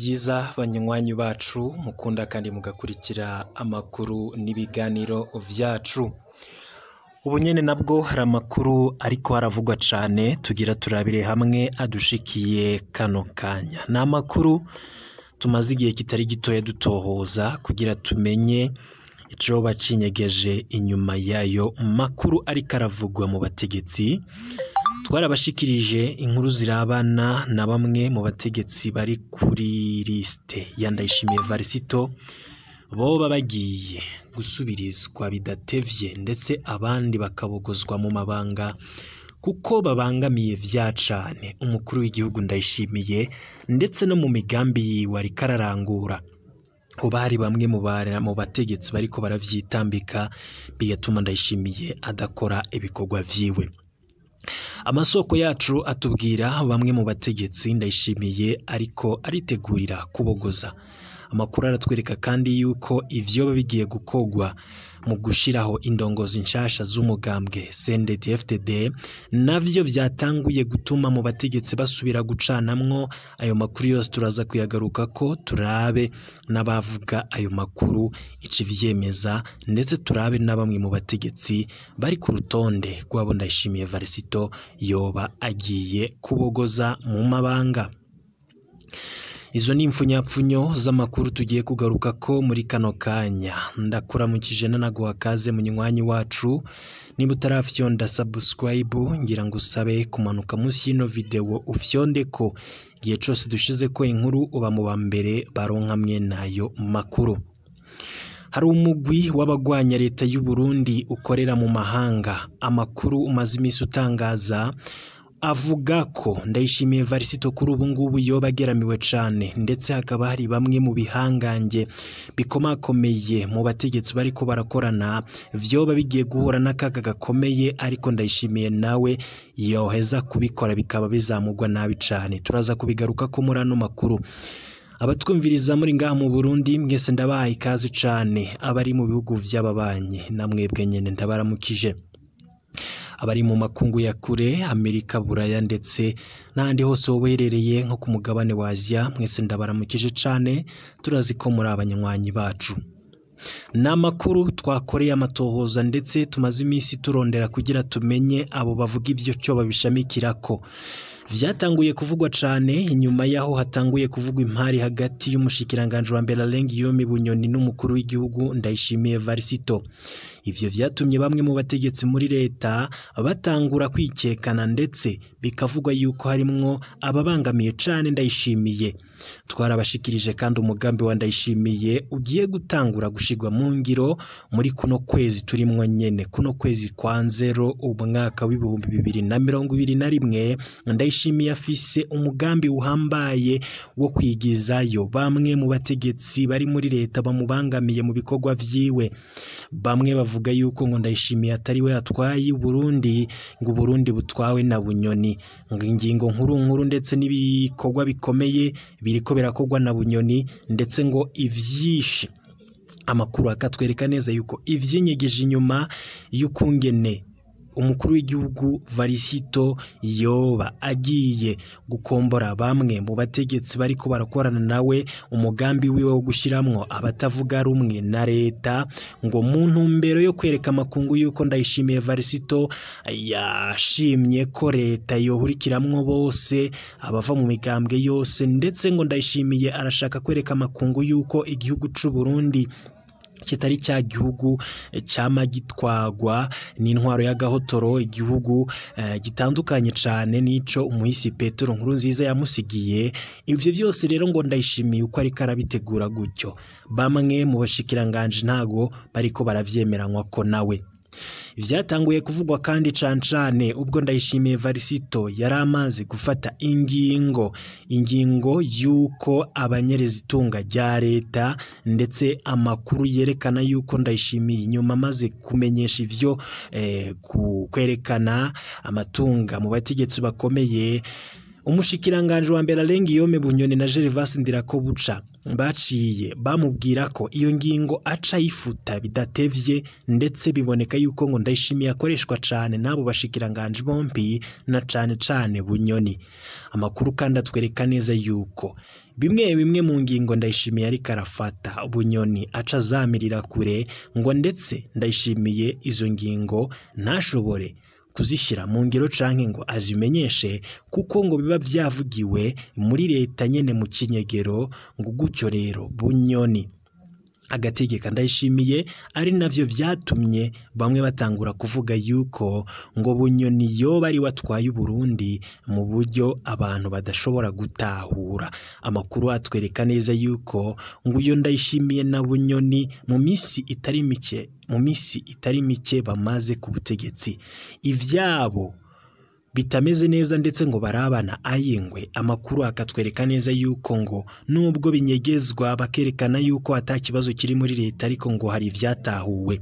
vyiza banywanyi bacu mukunda kandi mugakurikira amakuru n'ibiganiro vyacu. Ubu nyene nabwo hari amakuru ariko haravugwa cane tugira turabire hamwe adushikiye kano kanya. Ni amakuru tumaze igihe kitari gitoya dutohoza kugira tumenye icoba cinyegeje inyuma yayo makuru ariko aravugwa mu bategetsi. Twarabashikirije inkuru zirabana na bamwe mu bategetsi bari kuri liste ya Ndayishimiye Varisito boba bagiye gusubirizwa bidatevye ndetse abandi bakabogozwa mu mabanga kuko babangamiye vya cane umukuru w'igihugu Ndayishimiye ndetse no mu migambi yiwe ariko ararangura. Hoba hari bamwe mu bategetsi bariko baravyitambika bigatuma Ndayishimiye adakora ibikorwa vyiwe. Amasoko yacu atubwira bamwe mu bategetsi Ndayishimiye ariko aritegurira kubogoza. Amakuru aratwereka kandi yuko ivyo bigiye gukogwa mu gushiraho indongozi nshasha z'umugambwe CNDD-FDD navyo vyatanguye gutuma mu bategetsi basubira gucanamwo. Ayo makuru yose turaza kuyagaruka ko turabe n'abavuga ayo makuru icivyemeza ndetse turabe na bamwe mu bategetsi bari ku rutonde rw'abo Ndayishimiye Varisito yoba agiye kubogoza mu mabanga. Izo ni impfunyapfunyo z'amakuru tugiye kugaruka ko muri kano kanya. Ndakuramukije nanaguha kaze munywanyi wacu, niba utarafyonda subscribe ngira ngo usabe kumanuka munsi y'ino video ufyondeko igihe cose dushize ko inkuru uba mu ba mbere baronka mwe nayo makuru. Hari umugwi w'abagwanya leta y'u Burundi ukorera mu mahanga. Amakuru umaze imisi utangaza avuga ko Ndayishimiye Varisito kuri ubu ngubu yoba ageramiwe cane ndetse hakaba hari bamwe mu bihangange bikomakomeye mu bategetsi bariko barakorana vyoba bigiye guhura n'akaga gakomeye, ariko Ndayishimiye nawe yoheza kubikora bikaba bizamugwa nabi cane. Turaza kubigaruka ko muri ano makuru. Abatwumviriza muri ngaha mu Burundi mwese ndabahaye ikaze cane, abari mu bihugu vy'ababanyi na mwebwe nyene ndabaramukije. Abari mu makungu ya kure, Amerika, Buraya ndetse n'ahandi hose wowe nko ku mugabane wa Aziya, mwese ndabaramukije cane, turazi ko muri abanywanyi bacu. Ni amakuru twakoreye amatohoza ndetse tumaze iminsi turondera kugira tumenye abo bavuga ivyo cyo babishamikirako. Vyatanguye kuvugwa cane inyuma yaho hatanguye kuvugwa impari hagati y'umushikiranganje wa mbere Alain Guillaume Bunyoni n'umukuru w'igihugu Ndayishimiye Varisito. Ivyo vyatumye bamwe mu bategetsi muri leta batangura kwikekana ndetse bikavugwa yuko harimwo ababangamiye cane Ndayishimiye. Twarabashikirije kandi umugambi wa Ndayishimiye ugiye gutangura gushigwa mu ngiro muri kuno kwezi turimwo nyene, kuno kwezi kwa nzero umwaka w'2021. Ndayishimiye afise umugambi uhambaye wo kwigizayo bamwe mu bategetsi bari muri leta bamubangamiye mu bikorwa vyiwe. Bamwe bavuga yuko ngo Ndayishimiye atari we atwaye Burundi, ngo Burundi butwawe na Bunyoni, ngo ingingo nkuru nkuru ndetse n'ibikorwa bikomeye biriko birakogwa na Bunyoni, ndetse ngo ivyinshi amakuru akatwereka neza yuko ivyinyegeje inyuma y'ukungene umukuru w'igihugu Varisito yoba agiye gukombora bamwe mu bategetsi bariko barakorana nawe umugambi wiwe wo gushiramwo abatavuga rumwe na leta, ngo mu ntumbero yo kwereka amakungu yuko Ndayishimiye Varisito yashimye ko leta yohurikiramwo bose abava mu migambwe yose, ndetse ngo Ndayishimiye arashaka kwereka amakungu yuko igihugu c'u Burundi kitari cya gihugu cyama gitwagwa n'intwaro y'agahotoro, igihugu gitandukanye cane nico umuhisi Petero Nkurunziza yamusigiye. Ivyo byose rero ngo Ndayishimiye uko ariko arabitegura gutyo, bamwe mu bashikiranganje ntago bariko baravyemeranywa ko nawe. Vyatanguye kuvugwa kandi cane cane ubwo Ndayishimiye Varisito yari amaze gufata ingingo yuko abanyereza itunga rya leta, ndetse amakuru yerekana yuko Ndayishimiye inyuma amaze kumenyesha ivyo kwerekana amatunga mu bategetsi bakomeye, umushikiranganje wa mbere Alain Guillaume Bunyoni na Gervas Ndirakobuca baciye bamubwira ko iyo ngingo aca yifuta bidatevye, ndetse biboneka yuko ngo Ndayishimiye akoreshwa cane n'abo bashikiranganje bombi na cane cane Bunyoni. Amakuru kandi atwereka neza yuko Bimwe bimwe mu ngingo Ndayishimiye ariko arafata, Bunyoni aca azamirira kure, ngo ndetse Ndayishimiye izo ngingo ntashobore kuzishyira mu ngiro canke ngo azimenyeshe, kuko ngo biba vyavugiwe muri leta nyene mu kinyegero. Ngo gutyo rero Bunyoni agategeka Ndayishimiye, ari navyo vyatumye bamwe batangura kuvuga yuko ngo Bunyoni yoba ari watwaye Uburundi mu buryo abantu badashobora gutahura. Amakuru atwereka neza yuko ngo uyo Ndayishimiye na Bunyoni mu misi itari mike, mu misi itari mike bamaze ku butegetsi, ivyabo bitameze neza, ndetse ngo barabana ayingwe. Amakuru akatwereka neza yuko ngo nubwo binyegezwa bakerekana yuko ata kibazo kiri muri leta, ariko ngo hari ivyatahuwe.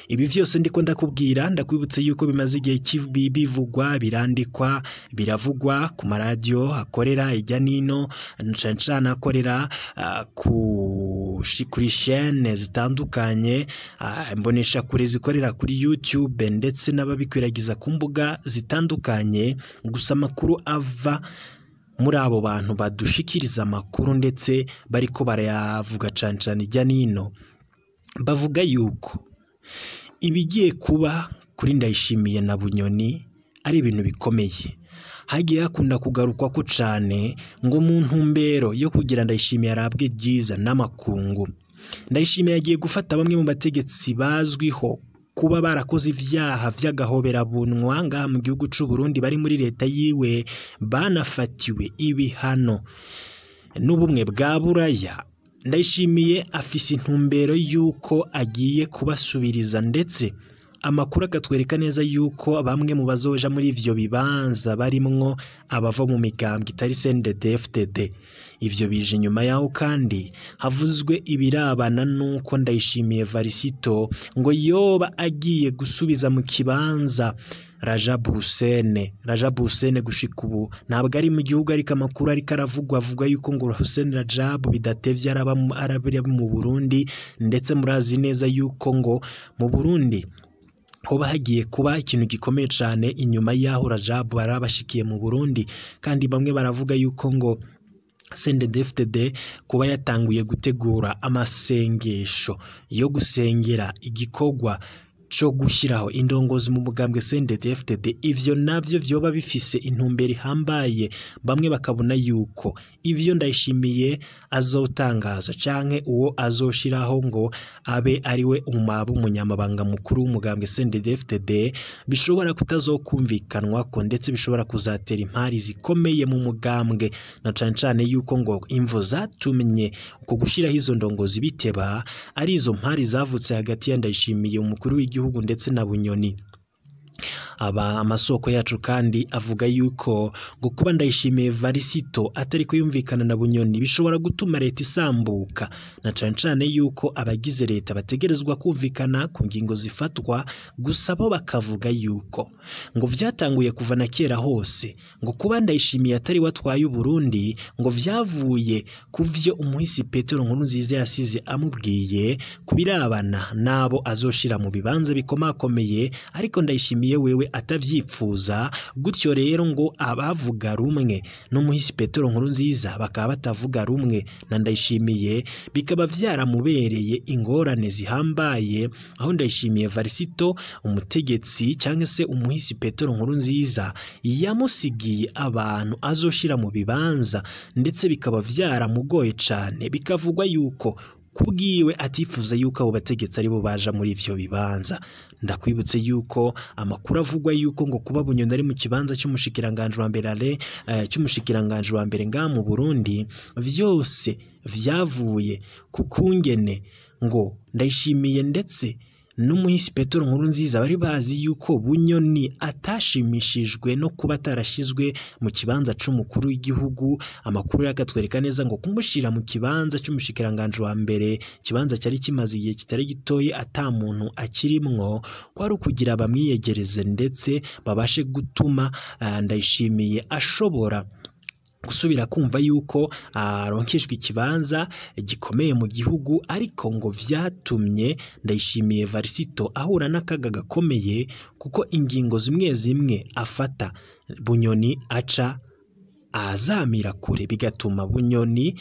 Ibi vyose ndiko ndakubwira, ndakwibutse yuko bimaze igihe bivugwa, birandikwa, biravugwa ku maradiyo akorera ijya nino, cane cane akorera kuri chaîne zitandukanye, imbonesha kure zikorera kuri YouTube, ndetse n'ababikwiragiza ku mbuga zitandukanye. Gusa amakuru ava muri abo bantu badushikiriza amakuru ndetse bariko barayavuga cane cane ijya nino, bavuga yuko ibigiye kuba kuri Ndayishimiye na Bunyoni ari ibintu bikomeye. Hagiye hakunda kugarukwa ko cane ngo mu ntumbero yo kugira Ndayishimiye arabwe ryiza n'amakungu, Ndayishimiye yagiye gufata bamwe mu bategetsi bazwiho kuba barakoze ivyaha vy'agahoberabunwa ngaha mu gihugu c'u Burundi, bari muri leta yiwe, banafatiwe ibihano n'ubumwe bwa Buraya. Ndayishimiye afise intumbero yuko agiye kubasubiriza, ndetse amakuru akatwereka neza yuko bamwe mu bazoja muri ivyo bibanza barimwo abava mu migambwe itari CNDD-FDD. Ivyo bije inyuma yaho kandi havuzwe ibirabana nuko Ndayishimiye Varisito ngo yoba agiye gusubiza mu kibanza Rajab Hussein. Rajab Hussein gushika ubu ntabwo ari mu gihugu, ariko amakuru ariko aravugwa avuga yuko ngo Hussein Rajab bidatevye araba mu Burundi, ndetse murazi neza yuko ngo mu Burundi hoba hagiye kuba ikintu gikomeye cane inyuma yaho Rajab barabashikiye mu Burundi. Kandi bamwe baravuga yuko ngo CNDD-FDD kuba yatanguye gutegura amasengesho yo gusengera igikorwa co gushyiraho indongozi mu mugambwe CNDD-FDD, ivyo navyo vyoba bifise intumbero ihambaye. Bamwe bakabona yuko ivyo Ndayishimiye azotangaza canke uwo azoshiraho ngo abe ariwe umaba umunyamabanga mukuru w'umugambwe CNDD-FDD bishobora kutazokumvikanwa ko, ndetse bishobora kuzatera impari zikomeye mu mugambwe, na cane cane yuko ngo imvo zatumye uko gushiraho izo ndongozi biteba ari izo mpari zavutse hagati ya Ndayishimiye umukuru w'igihugu ndetse na Bunyoni. Aba amasoko yacu kandi avuga yuko ngo kuba Ndayishimiye Varisito atari kuyumvikana na Bunyoni bishobora gutuma leta isambuka, na cane cane yuko abagize leta bategerezwa kumvikana ku ngingo zifatwa. Gusa bo bakavuga yuko ngo vyatanguye kuva na kera hose, ngo kuba Ndayishimiye atari watwaye Uburundi ngo vyavuye kuvyo umuhisi Petero Nkurunziza yasize amubwiye kubirabana nabo azoshira mu bibanza bikomakomeye, ariko Ndayishimiye wewe atavyipfuza. Gutyo rero ngo abavuga rumwe n'umuhisi Petero Nkurunziza bakaba batavuga rumwe na Ndayishimiye, bikaba vyaramubereye ingorane zihambaye, aho Ndayishimiye Varisito umutegetsi cyangwa se umuhisi Petero Nkurunziza yamusigiye abantu azoshira mu bibanza, ndetse bikaba vyaramugoye cane. Bikavugwa yuko kubwiwe atifuza yuko abo bategetsi aribo baja muri ivyo bibanza. Ndakwibutse yuko amakuru avugwa yuko ngo kuba Bunyoni ari mu kibanza cy'umushikiranganje wa mbere cy'umushikiranganje wa mbere ngaha mu Burundi, vyose vyavuye ku kungene ngo Ndayishimiye ndetse n'umuhisi Petero Nkurunziza bari bazi yuko Bunyoni atashimishijwe no kuba atarashizwe mu kibanza c'umukuru w'igihugu. Amakuru yakatwereka neza ngo kumushira mu kibanza c'umushikiranganje wa mbere, kibanza cyari kimaze igihe kitari gitoye ata muntu akirimwo, kwari ukugira bamwiyegereze ndetse babashe gutuma Ndayishimiye ashobora gusubira kumva yuko aronkeshwa ikibanza gikomeye mu gihugu. Ariko ngo vyatumye Ndayishimiye Varisito ahura n'akaga gakomeye, kuko ingingo zimwe zimwe afata Bunyoni aca azamira kure, bigatuma Bunyoni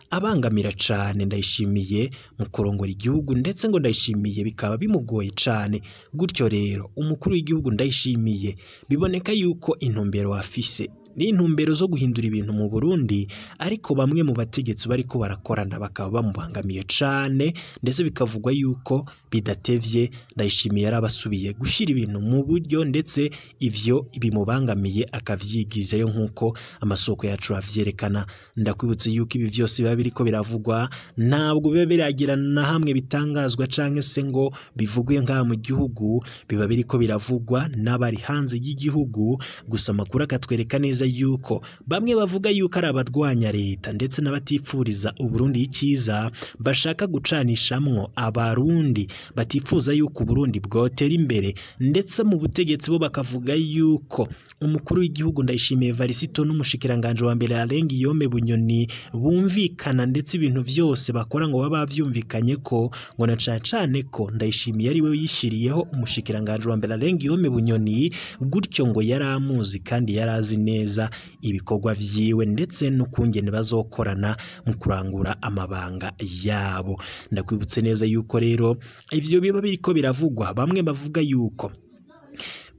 abangamira cane Ndayishimiye mu kurongora igihugu, ndetse ngo Ndayishimiye bikaba bimugoye cane. Gutyo rero umukuru w'igihugu Ndayishimiye biboneka yuko intumbero afise ni intumbero zo guhindura ibintu mu Burundi, ariko bamwe mu bategetsi bariko barakorana bakaba bamubangamiye cane, ndetse bikavugwa yuko bidatevye Ndayishimiye yarabasubiye gushira ibintu mu buryo, ndetse ivyo bimubangamiye akavyigizayo nk'uko amasoko yacu avyerekana. Ndakwibutse yuko ibi vyose biba biriko biravugwa ntabwo biba biragira na hamwe bitangazwa canke se ngo bivugwe ngaha mu gihugu, biba biriko biravugwa n'abari hanze y'igihugu. Gusa amakuru akatwereka neza yuko bamwe bavuga yuko ari abarwanya leta ndetse n'abatifuriza Uburundi icyiza, bashaka gucanishamwo abarundi, batifuza yuko Uburundi bwotera imbere, ndetse mu butegetsi bo bakavuga yuko umukuru w'igihugu Ndayishimiye Evariste n'umushikiranganje wa mbere Alain Guillaume Bunyoni bumvikana, ndetse ibintu vyose bakora ngo baba bavyumvikanye ko ngo na cane cane ko Ndayishimiye ari we yishiriyeho umushikiranganje wa mbere Alain Guillaume Bunyoni, gutyo ngo yari amuzi kandi yari azi neza ibikorwa vyiwe ndetse n'ukungene bazokorana mu kurangura amabanga yabo. Ndakwibutse neza yuko rero ivyo biba biriko biravugwa, bamwe bavuga yuko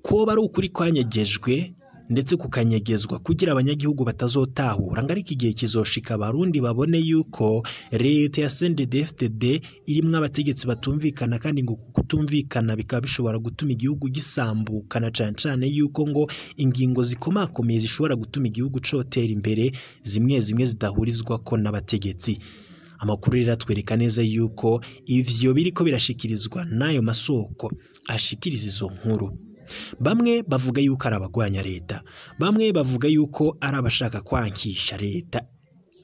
koba ari ukuri kwanyegejwe ndetse kukanyegezwa kugira abanyagihugu batazotahura, ngo ariko igihe kizoshika abarundi babone yuko leta ya CNDD-FDD irimwo abategetsi batumvikana, kandi ngo kutumvikana bikaba bishobora gutuma igihugu gisambukana, cane cane yuko ngo ingingo zikomakomeye zishobora gutuma igihugu cotera imbere zimwe zimwe zidahurizwako n'abategetsi. Amakuru rero atwereka neza yuko ivyo biriko birashikirizwa n'ayo masoko ashikiriza izo nkuru. Bamwe bavuga yuko ari abagwanya leta, bamwe bavuga yuko ari abashaka kwankisha leta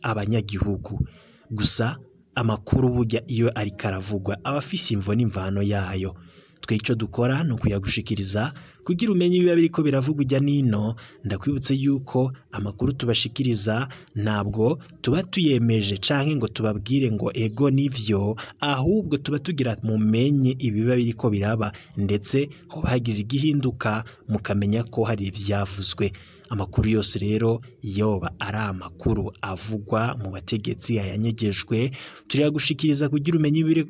abanyagihugu. Gusa amakuru burya iyo ariko aravugwa aba afise imvo n'imvano yayo. Twe ico dukora ni ukuyagushikiriza kugira umenye ibiba biriko biravugwa irya nino. Ndakwibutse yuko amakuru tubashikiriza ntabwo tuba tuyemeje canke ngo tubabwire ngo ego nivyo, ahubwo tuba tugira mumenye ibiba biriko biraba, ndetse hoba hagize igihinduka mukamenya ko hari ivyavuzwe. Amakuru yose rero yoba ari amakuru avugwa mu bategetsi ayanyegejwe, turayagushikiriza kugira umenye ibiba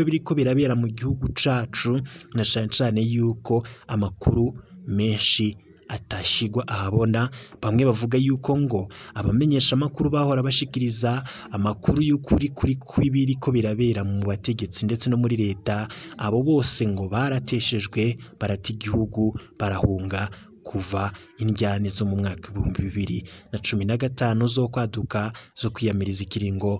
biriko birabera mu gihugu cacu, na cane cane yuko amakuru menshi atashigwa ahabona. Bamwe bavuga yuko ngo abamenyesha amakuru bahora bashikiriza amakuru y'ukuri kuri kw'ibiriko birabera mu bategetsi ndetse no muri leta, abo bose ngo barateshejwe, barata igihugu, barahunga kuva indyane zo mu mwaka 2015 zo kwaduka zo kwiyamiriza ikiringo.